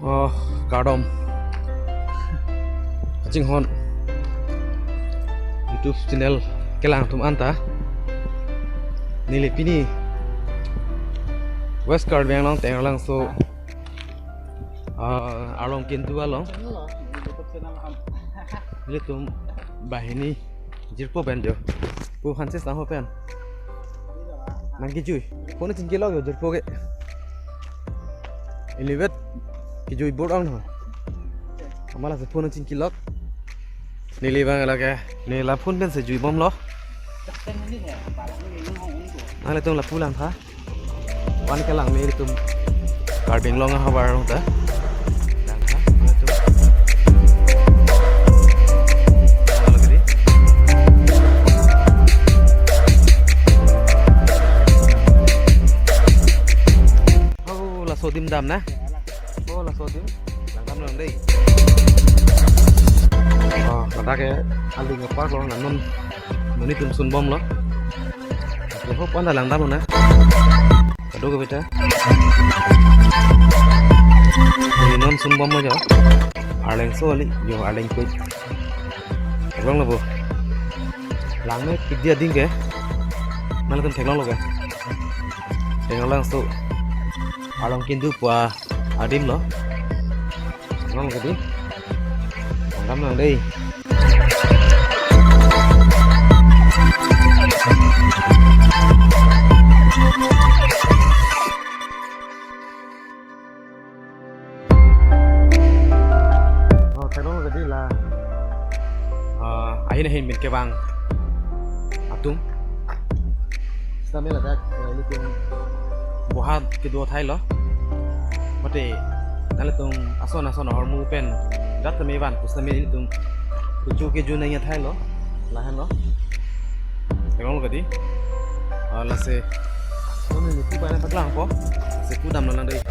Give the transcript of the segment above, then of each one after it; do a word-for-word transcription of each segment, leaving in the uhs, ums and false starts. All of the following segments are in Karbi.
Oh, kardom. Kachinghon YouTube channel kelang atum anta. Neli pini West Karbi Anglong Tengralangso, ah, Arlong Kindu along. Nelitum banghini jirpo pen jo. Pu Francis nangho pen nangkejui. Phone chingkilok jo jirpo ke. Ilivet kejui board on ho. Amala si phone chingkilok. Neli bang lake. Neli la phone pen si jui bomlo. Nanglitum lapu langtha. Wan kelang nelitum Karbi Anglong ahavar along ta. Langtha, nangtum. Halo, gede. Oh, laso adim dam na? Oh, laso adim. Langdamlo dei. Oh, ladak ke aling apark lo, non non nelitum sun bomlo. Oke, ho pon da langdamlo na. Kado ke beta. Neli non sun bomlo jo. Arleng so ali, jo Arleng koi. Theklonglo bo. Lang me pik dia ding ke. Nanglitum theklonglo ke. Tengralangso Arlong Kindu pu adim lo. Nang kedi. Langdamlo dei. Oh, theklonglo kedi la. Ah, ahin ahin min kevang atum. Sitame ladak, eh, nelitum boha kedo athai lo. Mate, nanglitum ason ason ahormu pen rat tame van pusitame nelitum kuchu kejun nangji athai lo. Lahenlo. Theklonglo kedi. Ah, lasi. Neli pu pen paklangpo. Si pu damlo lang dei.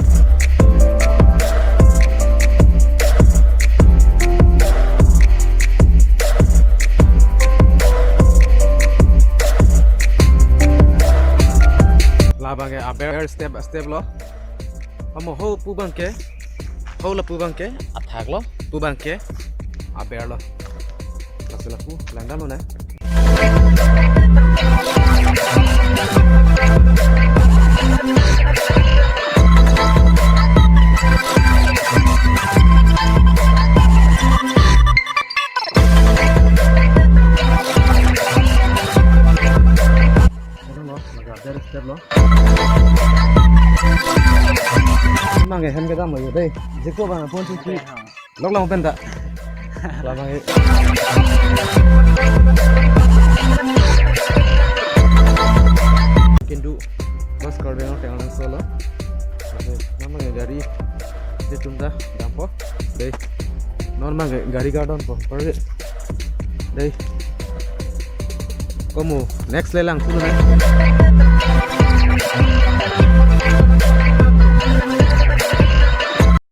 Labang ke aber step step lo. Amo ho pu abang ke. Ho lapu abang ke athak lo, pu abang ke aber lo. Lasi lapu langdamlo na. Aduh, lo, lagi ada step lo. Emang ya, hem kedam lo ya dei. Jiko bang, phone cuci. Lok lang pen ta. Lama ngi. Kintu West Karbi Anglong Tengralangso lo. Oke, nama ngi gari di tunta dampo. Dei. Non ma ngi gari garden po. Pergi. Dei. Komo next lelang sunu na.